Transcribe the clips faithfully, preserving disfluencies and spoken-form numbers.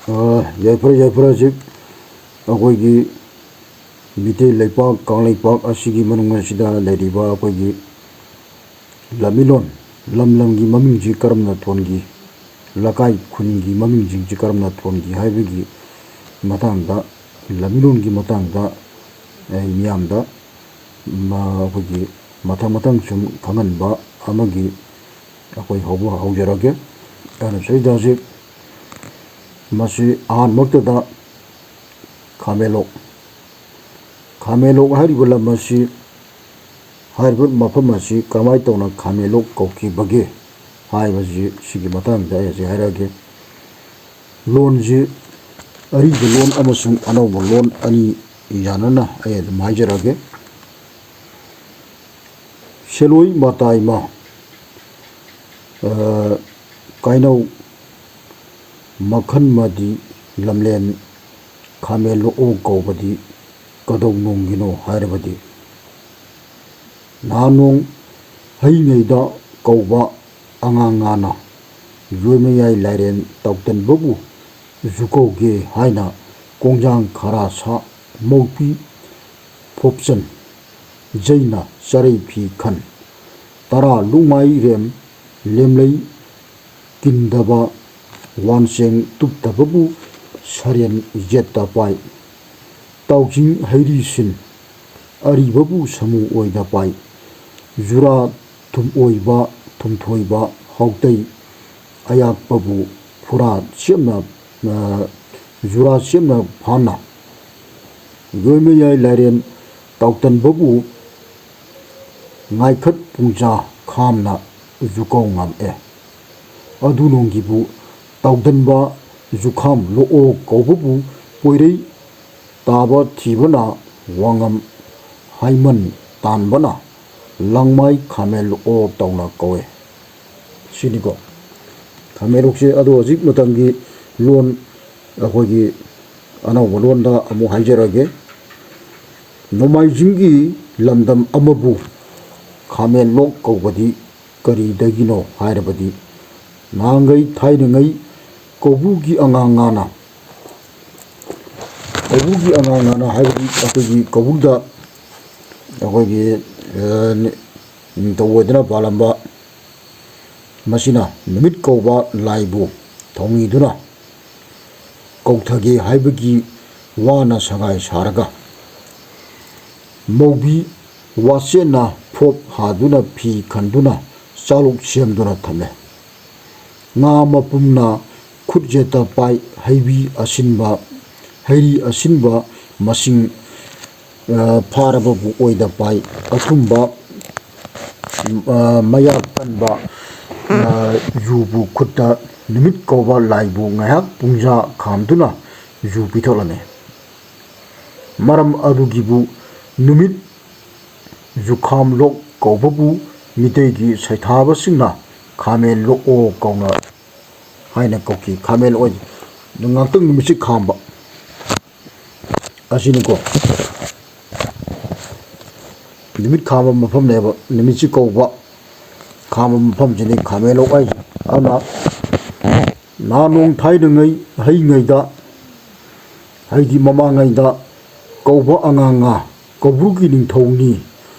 ꯑ, ꯌꯥꯏꯐꯔꯦ, ꯌꯥꯏꯐꯔꯦ꯫ ꯍꯧꯖꯤꯛ ꯑꯩꯈꯣꯏꯒꯤ ꯃꯤꯇꯩ ꯂꯩꯄꯥꯛ, ꯀꯪꯂꯩꯄꯥꯛ ꯑꯁꯤꯒꯤ ꯃꯅꯨꯡ ꯑꯁꯤꯗ ꯂꯩꯔꯤꯕ ꯑꯩꯈꯣꯏꯒꯤ ꯂꯝꯃꯤꯂꯣꯟ, ꯂꯝ ꯂꯝꯒꯤ ꯃꯃꯤꯡꯁꯤ ꯀꯔꯝꯅ ꯊꯣꯟꯈꯤ, ꯂꯩꯀꯥꯏ ꯈꯨꯟꯒꯤ ꯃꯃꯤꯡꯁꯤꯡꯁꯤ ꯀꯔꯝꯅ ꯊꯣꯟꯈꯤ ꯍꯥꯏꯕꯒꯤ ꯃꯇꯥꯡꯗ, ꯂꯝꯃꯤꯂꯣꯟꯒꯤ ꯃꯇꯥꯡꯗ ꯑꯩ ꯃꯤꯌꯥꯝꯗ ꯃ-, ꯑꯩꯈꯣꯏꯒꯤ ꯃꯊꯪ ꯃꯊꯪ ꯁꯨꯝ ꯈꯪꯍꯟꯕ ꯑꯃꯒꯤ ꯑꯩꯈꯣꯏ ꯍꯧꯕ ꯍꯧꯖꯔꯒꯦ꯫ ꯑꯗꯨꯅ ꯁꯤꯗ ꯍꯧꯖꯤꯛ ꯃꯁꯤ ꯑꯍꯥꯟꯕꯃꯛꯇꯗ ꯈꯥꯃꯦꯟꯂꯣꯛ, ꯈꯥꯃꯦꯟꯂꯣꯛ ꯍꯥꯏꯔꯤꯕ ꯂꯝ ꯑꯁꯤ, ꯍꯥꯏꯔꯤꯕ ꯃꯐꯝ ꯑꯁꯤ ꯀꯔꯝꯍꯥꯏꯅ ꯇꯧꯅ ꯈꯥꯃꯦꯟꯂꯣꯛ ꯀꯧꯈꯤꯕꯒꯦ ꯍꯥꯏꯕꯁꯤ, ꯁꯤꯒꯤ ꯃꯇꯥꯡꯗ ꯑꯩ ꯍꯧꯖꯤꯛ ꯍꯥꯏꯔꯛꯑꯒꯦ꯫ ꯂꯣꯟꯁꯤ ꯑꯔꯤꯕ ꯂꯣꯟ ꯑꯃꯁꯨꯡ ꯑꯅꯧꯕ ꯂꯣꯟ ꯑꯅꯤ ꯌꯥꯅꯅ ꯑꯩ ꯑꯗꯨꯝ ꯍꯥꯏꯖꯔꯛꯑꯒꯦ꯫ ꯁꯦꯂꯣꯏ ꯃꯇꯥꯏꯃ, ꯑ, ꯀꯥꯏꯅꯧ ꯃꯈꯟ ꯃꯗꯤ ꯂꯝꯂꯦꯟ ꯈꯥꯃꯦꯟ ꯂꯣꯛꯑꯣ ꯀꯧꯕꯗꯤ ꯀꯗꯧꯅꯣꯡꯒꯤꯅꯣ ꯍꯥꯏꯔꯕꯗꯤ, ꯅꯍꯥꯟꯅꯣꯡ ꯍꯩꯉꯩꯗ ꯀꯧꯕ ꯑꯉꯥꯡ ꯉꯥꯅ ꯌꯣꯏꯃꯌꯥꯏ ꯂꯥꯏꯔꯦꯟ ꯇꯥꯎꯇꯟꯕꯕꯨ ꯖꯨꯀꯧꯒꯦ ꯍꯥꯏꯅ ꯀꯣꯡꯖꯥꯡ ꯈꯔꯥ ꯁꯥ ꯃꯧꯄꯤ ꯐꯣꯞꯆꯟ ꯖꯩꯅ ꯆꯔꯩ ꯐꯤ ꯈꯟ ꯇꯔꯥ ꯂꯨꯃꯥꯏꯔꯦꯝ ꯂꯦꯝꯂꯩ ꯀꯤꯟꯗꯕ ꯋꯥꯟꯁꯦꯡ ꯇꯨꯞꯇꯕꯕꯨ ꯁꯔꯦꯟ ꯌꯦꯠꯇ ꯄꯥꯏ꯫ ꯇꯥꯎꯖꯤꯡ ꯍꯩꯔꯤꯁꯤꯟ ꯑꯔꯤꯕꯕꯨ ꯁꯃꯨ ꯑꯣꯏꯗ ꯄꯥꯏ꯫ ꯖꯨꯔꯥ ꯊꯨꯝꯑꯣꯏꯕ ꯊꯨꯝꯊꯣꯏꯕ ꯍꯥꯎꯇꯩ ꯑꯌꯥꯛꯄꯕꯨ ꯐꯨꯔꯥ ꯁꯦꯝꯅ, ꯑ, ꯖꯨꯔꯥ ꯁꯦꯝꯅ ꯐꯥꯅ ꯌꯣꯏꯃꯌꯥꯏ ꯂꯥꯏꯔꯦꯟ ꯇꯥꯎꯇꯟꯕꯕꯨ ꯉꯥꯏꯈꯠ ꯄꯨꯡꯖꯥ ꯈꯥꯝꯅ ꯖꯨꯀꯧ ꯉꯝꯑꯦ꯫ ꯑꯗꯨ ꯅꯣꯡꯒꯤꯕꯨ ꯇꯥꯎꯗꯟꯕ ꯖꯨꯈꯥꯝ ꯂꯣꯛꯑꯣ ꯀꯧꯕꯕꯨ ꯄꯣꯏꯔꯩ ꯇꯥꯕ ꯊꯤꯕꯅ ꯋꯥꯉꯝ ꯍꯥꯏꯃꯟ ꯇꯥꯟꯕꯅ ꯂꯪꯃꯥꯏ ꯈꯥꯃꯦꯟ ꯂꯣꯛꯑꯣ ꯇꯧꯅ ꯀꯧꯋꯦ꯫ ꯁꯤꯅꯤꯀꯣ ꯈꯥꯃꯦꯟ ꯂꯣꯛꯁꯦ꯫ ꯑꯗꯣ ꯍꯧꯖꯤꯛ ꯃꯇꯝꯒꯤ ꯂꯣꯟ, ꯑꯩꯈꯣꯏꯒꯤ ꯑꯅꯧꯕ ꯂꯣꯟꯗ ꯑꯃꯨꯛ ꯍꯥꯏꯖꯔꯒꯦ꯫ ꯅꯣꯡꯃꯥꯏꯖꯤꯡꯒꯤ ꯂꯝꯗꯝ ꯑꯃꯕꯨ ꯈꯥꯃꯦꯟ ꯂꯣꯛ ꯀꯧꯕꯗꯤ ꯀꯔꯤꯗꯒꯤꯅꯣ ꯍꯥꯏꯔꯕꯗꯤ, ꯅꯍꯥꯟꯈꯩ ꯊꯥꯏꯅꯉꯩ ꯀꯧꯕ꯭ꯔꯨꯒꯤ ꯑꯉꯥꯡ ꯉꯥꯅ, ꯀꯧꯕ꯭ꯔꯨꯒꯤ ꯑꯉꯥꯡ ꯉꯥꯅ ꯍꯥꯏꯕꯗꯤ ꯑꯩꯈꯣꯏꯒꯤ ꯀꯧꯕ꯭ꯔꯨꯗ ꯑꯩꯈꯣꯏꯒꯤ, ꯑ, ꯅꯤ-, ꯅꯤꯡꯊꯧ ꯑꯣꯏꯗꯨꯅ ꯄꯥꯜꯂꯝꯕ ꯃꯁꯤꯅ ꯅꯨꯃꯤꯠ ꯀꯧꯕ ꯂꯥꯏꯕꯨ ꯊꯧꯅꯤꯗꯨꯅ ꯀꯧꯊꯒꯦ ꯍꯥꯏꯕꯒꯤ ꯋꯥꯅ ꯁꯉꯥꯏ ꯁꯥꯔꯒ ꯃꯧꯕꯤ ꯋꯥꯆꯦꯠꯅ ꯐꯣꯞ ꯍꯥꯗꯨꯅ ꯐꯤ ꯈꯟꯗꯨꯅ ꯆꯥꯂꯨꯛ ꯁꯦꯝꯗꯨꯅ ꯊꯝꯂꯦ꯫ ꯉꯥ ꯃꯄꯨꯝꯅ ꯈꯨꯠ ꯌꯦꯠꯇ ꯄꯥꯏ, ꯍꯩꯕꯤ ꯑꯁꯤꯟꯕ, ꯍꯩꯔꯤ ꯑꯁꯤꯟꯕ ꯃꯁꯤꯡ, ꯑ, ꯐꯥꯔꯕꯕꯨ ꯑꯣꯏꯗ ꯄꯥꯏ, ꯑꯊꯨꯝꯕ, ꯑ, ꯃꯌꯥ ꯀꯟꯕ, ꯑ, ꯌꯨꯕꯨ ꯈꯨꯠꯇ ꯅꯨꯃꯤꯠ ꯀꯧꯕ ꯂꯥꯏꯕꯨ ꯉꯥꯏꯍꯥꯛ ꯄꯨꯡꯖꯥ ꯈꯥꯝꯗꯨꯅ ꯌꯨ ꯄꯤꯊꯛꯂꯝꯃꯤ꯫ ꯃꯔꯝ ꯑꯗꯨꯒꯤꯕꯨ ꯅꯨꯃꯤꯠ ꯖꯨꯈꯥꯝ ꯂꯣꯛ ꯀꯧꯕꯕꯨ ꯃꯤꯇꯩꯒꯤ ꯁꯩꯊꯥꯕꯁꯤꯡꯅ ꯈꯥꯃꯦꯟ ꯂꯣꯛꯑꯣ ꯀꯧꯅ ꯍꯥꯏꯅ ꯀꯧꯈꯤ꯫ ꯈꯥꯃꯦꯟ ꯂꯣꯛꯑꯣ ꯍꯥꯏꯁꯦ ꯉꯥꯛꯇꯪ ꯅꯨꯃꯤꯠꯁꯤ ꯈꯥꯝꯕ ꯑꯁꯤꯅꯤꯀꯣ꯫ ꯅꯨꯃꯤꯠ ꯈꯥꯝꯕ ꯃꯐꯝꯅꯦꯕ, ꯅꯨꯃꯤꯠꯁꯤ ꯀꯧꯕ ꯈꯥꯝꯕ ꯃꯐꯝꯁꯤꯅꯤ ꯈꯥꯃꯦꯟ ꯂꯣꯛ ꯍꯥꯏꯁꯦ꯫ ꯑꯗꯨꯅ ꯅꯍꯥꯟ ꯅꯣꯡ ꯊꯥꯏꯅꯉꯩ ꯍꯩꯉꯩꯗ, ꯍꯥꯏꯗꯤ ꯃꯃꯥꯡꯉꯩꯗ ꯀꯧꯕ ꯑꯉꯥꯡ ꯉꯥ ꯀꯧꯕ꯭ꯔꯨꯒꯤ ꯅꯤꯡꯊꯧꯅꯤ꯫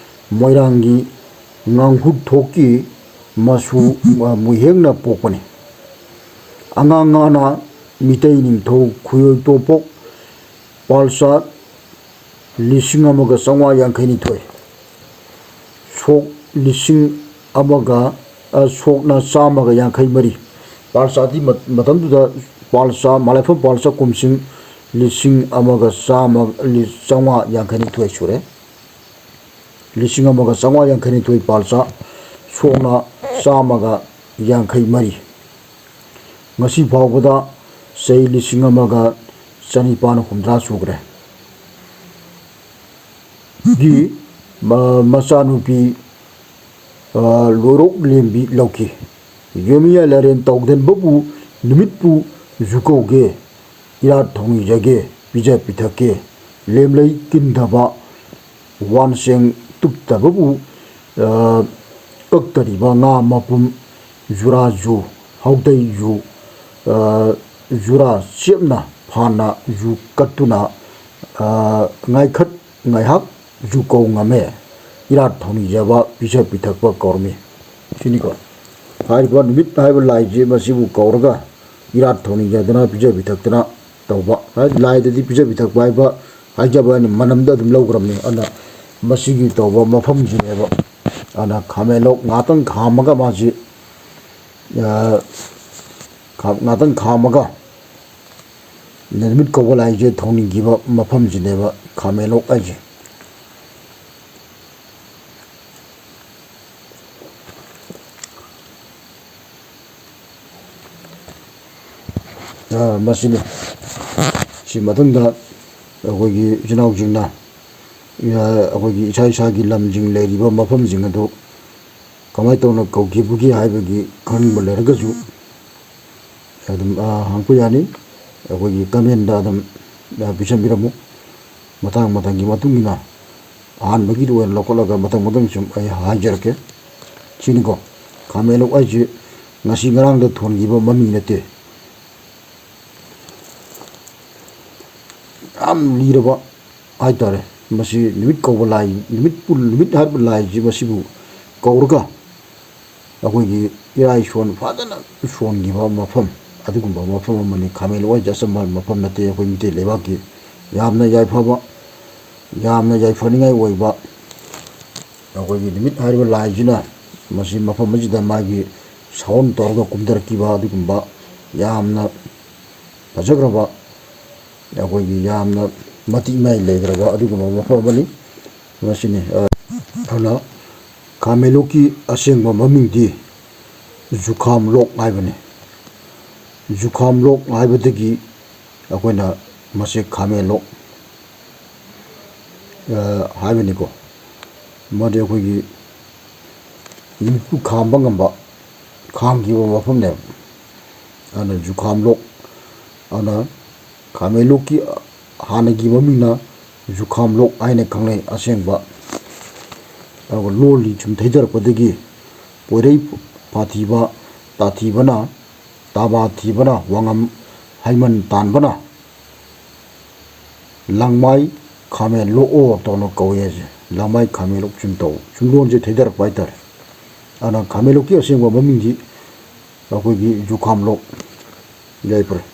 ꯃꯣꯏꯔꯥꯡꯒꯤ ꯉꯥꯡꯍꯨꯠꯊꯣꯛꯀꯤ ꯃꯆꯨ, ꯑ, ꯃꯨꯏꯍꯦꯡꯅ ꯄꯣꯛꯄꯅꯤ꯫ ꯑꯉꯥꯡ ꯉꯥꯅ ꯃꯤꯇꯩ ꯅꯤꯡꯊꯧ ꯈꯨꯌꯣꯏ ꯇꯣꯝꯄꯣꯛ ꯄꯥꯜꯆꯥ ꯂꯤꯁꯤꯡ ꯑꯃꯒ ꯆꯥꯝꯃꯉꯥ ꯌꯥꯡꯈꯩ ꯅꯤꯊꯣꯏ, ꯁꯣꯛ ꯂꯤꯁꯤꯡ ꯑꯃꯒ, ꯑ, ꯁꯣꯛꯅ ꯆꯥꯝꯃꯒ ꯌꯥꯡꯈꯩ ꯃꯔꯤ꯫ ꯄꯥꯜꯆꯥꯗꯤ ꯃ-, ꯃꯇꯝꯗꯨꯗ ꯄꯥꯜꯆꯥ, ꯃꯂꯥꯏꯐꯝ ꯄꯥꯜꯆꯥ ꯀꯨꯝꯁꯤꯡ ꯂꯤꯁꯤꯡ ꯑꯃꯒ ꯆꯥꯝꯃ, ꯂꯤ-, ꯆꯥꯝꯃꯉꯥ ꯌꯥꯡꯈꯩ ꯅꯤꯊꯣꯏ ꯁꯨꯔꯦ꯫ ꯂꯤꯁꯤꯡ ꯑꯃꯒ ꯆꯥꯝꯃꯉꯥ ꯌꯥꯡꯈꯩ ꯅꯤꯊꯣꯏ ꯄꯥꯜꯆꯥ, ꯁꯣꯛꯅ ꯆꯥꯝꯃꯒ ꯌꯥꯡꯈꯩ ꯃꯔꯤ꯫ ꯉꯁꯤ ꯐꯥꯎꯕꯗ ꯆꯍꯤ ꯂꯤꯁꯤꯡ ꯑꯃꯒ ꯆꯅꯤꯄꯥꯟ ꯍꯨꯝꯗ꯭ꯔꯥ ꯁꯨꯈ꯭ꯔꯦ꯫ ꯒꯤ ꯃ-, ꯃꯆꯥꯅꯨꯄꯤ, ꯑ, ꯂꯣꯏꯔꯣꯛ ꯂꯦꯝꯕꯤ ꯂꯧꯈꯤ꯫ ꯌꯣꯃꯤꯌꯥ ꯂꯥꯏꯔꯦꯟ ꯇꯧꯗꯟꯕꯕꯨ ꯅꯨꯃꯤꯠꯄꯨ ꯖꯨꯀꯧꯒꯦ, ꯏꯔꯥꯠ ꯊꯧꯅꯤꯖꯒꯦ, ꯄꯤꯖ ꯄꯤꯊꯛꯀꯦ, ꯂꯦꯝꯂꯩ ꯀꯤꯟꯗꯕ, ꯋꯥꯟꯁꯦꯡ ꯇꯨꯞꯇꯕꯕꯨ, ꯑ, ꯀꯛꯇꯔꯤꯕ ꯉꯥ ꯃꯄꯨꯝ, ꯖꯨꯔꯥ ꯖꯨ, ꯍꯥꯎꯇꯩ ꯖꯨ, ꯖꯨꯔꯥ ꯆꯦꯞꯅ ꯐꯥꯟꯅ ꯖꯨ ꯀꯠꯇꯨꯅ, ꯉꯥꯏꯈꯠ ꯉꯥꯏꯍꯥꯛ ꯖꯨ ꯀꯧ ꯉꯝꯃꯦ꯫ ꯏꯔꯥꯠ ꯊꯧꯅꯤꯖꯕ ꯄꯤꯖ ꯄꯤꯊꯛꯄ ꯀꯧꯔꯝꯃꯤ꯫ ꯁꯤꯅꯤꯀꯣ꯫ ꯍꯥꯏꯔꯤꯕ ꯅꯨꯃꯤꯠ ꯍꯥꯏꯕ ꯂꯥꯏꯁꯦ ꯃꯁꯤꯕꯨ ꯀꯧꯔꯒ ꯏꯔꯥꯠ ꯊꯧꯅꯤꯖꯗꯅ ꯄꯤꯖ ꯄꯤꯊꯛꯇꯅ ꯇꯧꯕ꯫ ꯍꯥꯏ-, ꯂꯥꯏꯗꯗꯤ ꯄꯤꯖ ꯄꯤꯊꯛꯄ ꯍꯥꯏꯕ ꯍꯥꯏꯖꯕ ꯋꯥꯅꯤ, ꯃꯅꯝꯗ ꯑꯗꯨꯝ ꯂꯧꯈ꯭ꯔꯕꯅꯤ꯫ ꯑꯗꯨꯅ ꯃꯁꯤꯒꯤ ꯇꯧꯕ ꯃꯐꯝꯁꯤꯅꯦꯕ꯫ ꯑꯗꯨꯅ ꯈꯥꯃꯦꯟꯂꯣꯛ ꯉꯥꯛꯇꯪ ꯈꯥꯝꯃꯒ ꯃꯥꯁꯤ, ꯑ, ꯈꯥ-, ꯉꯥꯛꯇꯪ ꯈꯥꯝꯃꯒ ꯅꯨꯃꯤꯠ ꯀꯧꯕ ꯂꯥꯏꯁꯦ ꯊꯧꯅꯤꯈꯤꯕ ꯃꯐꯝꯁꯤꯅꯦꯕ ꯈꯥꯃꯦꯟꯂꯣꯛ ꯍꯥꯏꯁꯦ꯫ ꯑ, ꯃꯁꯤꯅꯤ꯫ ꯁꯤ ꯃꯇꯨꯡꯗ ꯑꯩꯈꯣꯏꯒꯤ ꯏꯆꯤꯟ ꯏꯅꯥꯎꯁꯤꯡꯅ, ꯑ, ꯑꯩꯈꯣꯏꯒꯤ ꯏꯁꯥ ꯏꯁꯥꯒꯤ ꯂꯝꯁꯤꯡ ꯂꯩꯔꯤꯕ ꯃꯐꯝꯁꯤꯡ ꯑꯗꯨ ꯀꯃꯥꯏꯅ ꯇꯧꯅ ꯀꯧꯈꯤꯕꯒꯦ ꯍꯥꯏꯕꯒꯤ ꯈꯪꯅꯤꯡꯕ ꯂꯩꯔꯒꯁꯨ ꯑꯗꯨꯝ, ꯑ, ꯍꯪꯉꯛꯄ ꯌꯥꯅꯤ꯫ ꯑꯩꯈꯣꯏꯒꯤ ꯀꯃꯦꯟꯗ ꯑꯗꯨꯝ, ꯑ, ꯄꯤꯁꯟꯕꯤꯔꯝꯃꯨ꯫ ꯃꯇꯥꯡ ꯃꯇꯝꯒꯤ ꯃꯇꯨꯡ ꯏꯟꯅ ꯑꯍꯥꯟꯕꯒꯤꯗ ꯑꯣꯏꯅ ꯂꯧꯈꯠꯂꯒ ꯃꯊꯪ ꯃꯊꯪ ꯁꯨꯝ ꯑꯩ ꯍꯥꯏꯖꯔꯛꯀꯦ꯫ ꯁꯤꯅꯤꯀꯣ, ꯈꯥꯃꯦꯟꯂꯣꯛ ꯍꯥꯏꯁꯤ ꯉꯁꯤ ꯉꯔꯥꯡꯗ ꯊꯣꯟꯈꯤꯕ ꯃꯃꯤꯡ ꯅꯠꯇꯦ꯫ ꯌꯥꯝ ꯂꯤꯔꯕ ꯍꯥꯏꯇꯥꯔꯦ꯫ ꯃꯁꯤ ꯅꯨꯃꯤꯠ ꯀꯧꯕ ꯂꯥꯏ, ꯅꯨꯃꯤꯠꯄꯨ, ꯅꯨꯃꯤꯠ ꯍꯥꯏꯔꯤꯕ ꯂꯥꯏꯁꯤ ꯃꯁꯤꯕꯨ ꯀꯧꯔꯒ ꯑꯩꯈꯣꯏꯒꯤ ꯏꯔꯥꯏ ꯁꯣꯟ ꯐꯖꯅ ꯁꯣꯟꯈꯤꯕ ꯃꯐꯝ, ꯑꯗꯨꯒꯨꯝꯕ ꯃꯐꯝ ꯑꯃꯅꯤ꯫ ꯈꯥꯃꯦꯟꯂꯣꯛ ꯍꯥꯏꯁꯦ ꯑꯆꯝꯕ ꯃꯐꯝ ꯅꯠꯇꯦ꯫ ꯑꯩꯈꯣꯏ ꯃꯤꯇꯩ ꯂꯩꯕꯥꯛꯀꯤ ꯌꯥꯝꯅ ꯌꯥꯏꯐꯕ, ꯌꯥꯝꯅ ꯌꯥꯏꯐꯅꯤꯡꯉꯥꯏ ꯑꯣꯏꯕ, ꯑꯩꯈꯣꯏꯒꯤ ꯅꯨꯃꯤꯠ ꯍꯥꯏꯔꯤꯕ ꯂꯥꯏꯁꯤꯅ ꯃꯁꯤ ꯃꯐꯝ ꯑꯁꯤꯗ ꯃꯥꯒꯤ ꯁꯥꯑꯣꯟ ꯇꯧꯔꯒ ꯀꯨꯝꯊꯔꯛꯈꯤꯕ ꯑꯗꯨꯒꯨꯝꯕ ꯌꯥꯝꯅ ꯐꯖꯈ꯭ꯔꯕ, ꯑꯩꯈꯣꯏꯒꯤ ꯌꯥꯝꯅ ꯃꯇꯤꯛ ꯃꯥꯏ ꯂꯩꯈ꯭ꯔꯕ ꯑꯗꯨꯒꯨꯝꯕ ꯃꯐꯝ ꯑꯃꯅꯤ꯫ ꯃꯁꯤꯅꯤ꯫ ꯑ, ꯑꯗꯨꯅ ꯈꯥꯃꯦꯟꯂꯣꯛꯀꯤ ꯑꯁꯦꯡꯕ ꯃꯃꯤꯡꯗꯤ ꯖꯨꯈꯥꯝ ꯂꯣꯛ ꯍꯥꯏꯕꯅꯤ꯫ ꯖꯨꯈꯥꯝ ꯂꯣꯛ ꯍꯥꯏꯕꯗꯒꯤ ꯑꯩꯈꯣꯏꯅ ꯃꯁꯤ ꯈꯥꯃꯦꯟꯂꯣꯛ, ꯑ, ꯍꯥꯏꯕꯅꯤꯀꯣ꯫ ꯃꯗꯤ ꯑꯩꯈꯣꯏꯒꯤ ꯅꯨꯃꯤꯠꯄꯨ ꯈꯥꯝꯕ ꯉꯝꯕ, ꯈꯥꯝꯈꯤꯕ ꯃꯐꯝꯅꯦꯕ꯫ ꯑꯗꯨꯅ ꯖꯨꯈꯥꯝ ꯂꯣꯛ, ꯑꯗꯨꯅ ꯈꯥꯃꯦꯟꯂꯣꯛꯀꯤ ꯍꯥꯟꯅꯒꯤ ꯃꯃꯤꯡꯅ ꯖꯨꯈꯥꯝ ꯂꯣꯛ ꯍꯥꯏꯅ ꯈꯪꯅꯩ꯫ ꯑꯁꯦꯡꯕ, ꯑꯗꯨꯒ ꯂꯣꯜꯂꯤ ꯁꯨꯝ ꯊꯩꯊꯔꯛꯄꯗꯒꯤ ꯄꯣꯏꯔꯩ ꯄꯥꯊꯤꯕ, ꯇꯥꯊꯤꯕꯅ ꯇꯥꯕ ꯊꯤꯕꯅ, ꯋꯥꯉꯝ ꯍꯩꯃꯟ ꯇꯥꯟꯕꯅ ꯂꯪꯃꯥꯏ ꯈꯥꯃꯦꯟ ꯂꯣꯛꯑꯣ ꯇꯧꯅ ꯀꯧꯏ ꯍꯥꯏꯁꯦ꯫ ꯂꯪꯃꯥꯏ ꯈꯥꯃꯦꯟ ꯂꯣꯛ ꯆꯨꯝ ꯇꯧ꯫ ꯆꯨꯝꯂꯣꯟꯁꯦ ꯊꯩꯗꯔꯛꯄ ꯍꯥꯏꯇꯥꯔꯦ꯫ ꯑꯗꯨꯅ ꯈꯥꯃꯦꯟ ꯂꯣꯛꯀꯤ ꯑꯁꯦꯡꯕ ꯃꯃꯤꯡꯗꯤ ꯑꯩꯈꯣꯏꯒꯤ ꯖꯨꯈꯥꯝ ꯂꯣꯛ, ꯌꯥꯏꯐꯔꯦ꯫